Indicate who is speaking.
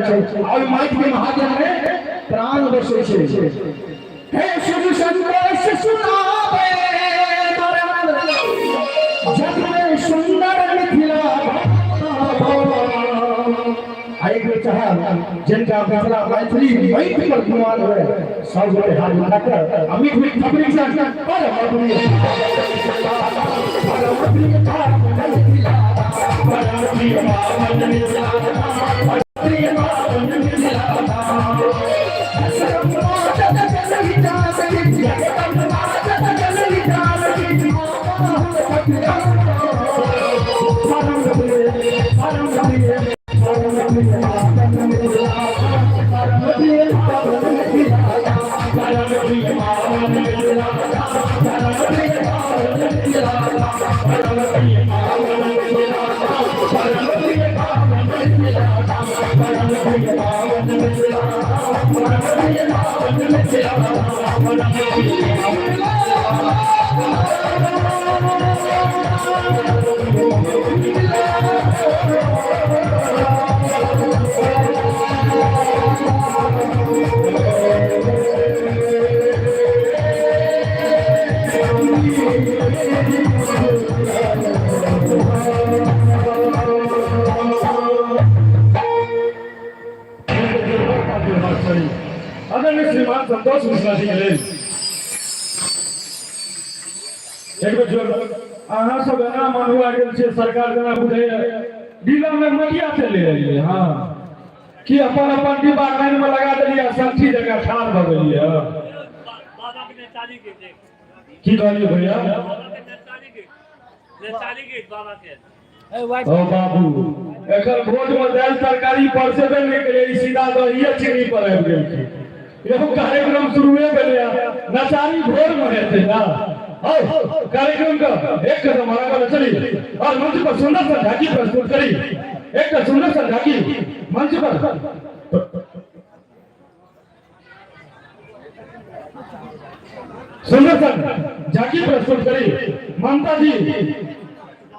Speaker 1: होइ छै आ ओहि माटि के महाजन मे प्राण बसै छै। हे शुभ संदेश सुनावे जग में सुंदर मिथिला। एक बेर चाहब, जिनका मिथिला मैथिली माटि पर गुमान हुए, सब गोटे हाथ उठा कर आ मीठ मीठ थपड़ी संग परम प्रिय, परम प्रिय मिथिला, परम प्रिय पावन मिथिला, प्रिय पावन मिथिला।
Speaker 2: आदरणीय श्रीमान संतोष मिश्रा जी के लेल एक बेर जोर। अहाँ सब एना मनुआ गेल छियै, सरकार जेना बुझैया डीलर लग मटिया चलि एलियै। हँ, कि अपन अपन डिब्बा लाइन में लगा देलियै, संठी जगह ठाढ़ भऽ गेलियै। की कहलियै भैया? ओ बाबू, एकर भोज में दालि तरकारी परसेबे नहि केलै, ई सीधा दहिए चीनी पर आबि गेलखिन। एगो कार्यक्रम शुरुए भेलै, नचारी भोर में हेतै ना। आओ, कार्यक्रम का एक कदम आगे चली और मंच पर सुंदर सा झांकी प्रस्तुत करी। एक सुंदर सा झांकी मंच पर सुंदर सा झांकी प्रस्तुत करी ममता जी।